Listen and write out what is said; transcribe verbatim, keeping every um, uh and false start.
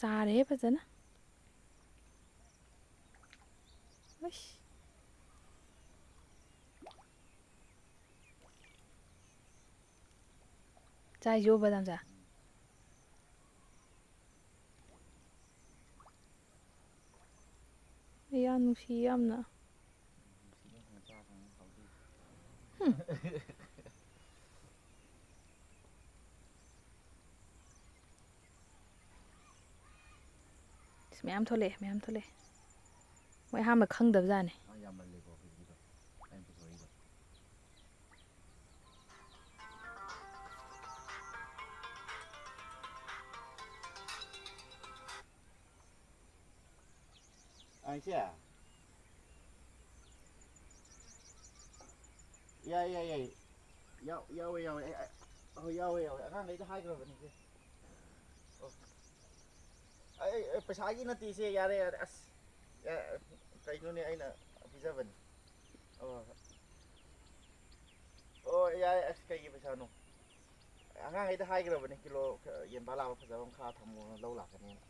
ꯆꯥꯔꯦꯍꯦ ꯐꯖꯅ꯫ ꯑꯩꯁ꯫ ꯆꯥꯏꯁꯤꯕꯣ ꯕꯗꯥꯝ ꯆꯥ꯫ ꯑꯩ ꯌꯥꯝ ꯅꯨꯡꯁꯤ ꯌꯥꯝꯅ꯫ ꯍꯨꯝ꯫ ꯑꯁ, ꯃꯌꯥꯝ ꯊꯣꯛꯂꯛꯑꯦ, ꯃꯌꯥꯝ ꯊꯣꯛꯂꯛꯑꯦ꯫ ꯃꯣꯏ ꯑꯍꯥꯟꯕ ꯈꯪꯗꯕꯖꯥꯠꯅꯦ꯫ ꯑꯥ, ꯌꯥꯝꯃꯜꯂꯦꯀꯣ ꯍꯧꯖꯤꯛꯀꯤꯗꯣ꯫ ꯑꯩꯅ ꯄꯨꯊꯣꯔꯛꯏꯗꯣ꯫ ꯑꯥ, ꯏꯆꯦ꯫ ꯌꯥꯏ, ꯌꯥꯏ, ꯌꯥꯏ꯫ ꯌꯥꯎ-, ꯌꯥꯎꯋꯦ, ꯌꯥꯎꯋꯦ꯫ ꯑꯩ, ꯑꯩ, ꯍꯣꯏ, ꯌꯥꯎꯋꯦ, ꯌꯥꯎꯋꯦ꯫ ꯑꯉꯥꯡꯈꯩꯗ ꯍꯥꯏꯈ꯭ꯔꯕꯅꯤ, ꯏꯆꯦ꯫ ꯑꯣ꯫ ꯑꯩ, ꯑꯩ, ꯄꯩꯁꯥꯒꯤ ꯅꯠꯇꯦ, ꯏꯆꯦ꯫ ꯌꯥꯔꯦ, ꯌꯥꯔꯦ꯫ ꯑꯁ, ꯌꯥ-, ꯀꯩꯅꯣꯅꯦ, ꯑꯩꯅ ꯄꯤꯖꯕꯅꯤ꯫ ꯑꯣ꯫ ꯑꯣ, ꯌꯥꯔꯦ꯫ ꯑꯁ, ꯀꯩꯒꯤ ꯄꯩꯁꯥꯅꯣ? ꯑꯉꯥꯡꯈꯩꯗ ꯍꯥꯏꯈ꯭ꯔꯕꯅꯤ, ꯀꯤꯂꯣ ꯌꯦꯟꯕꯥ ꯂꯥꯕ ꯐꯖꯕ ꯑꯃ ꯈꯥꯛꯑ ꯊꯝꯃꯣꯅ, ꯂꯧ ꯂꯥꯛꯀꯅꯦꯅ꯫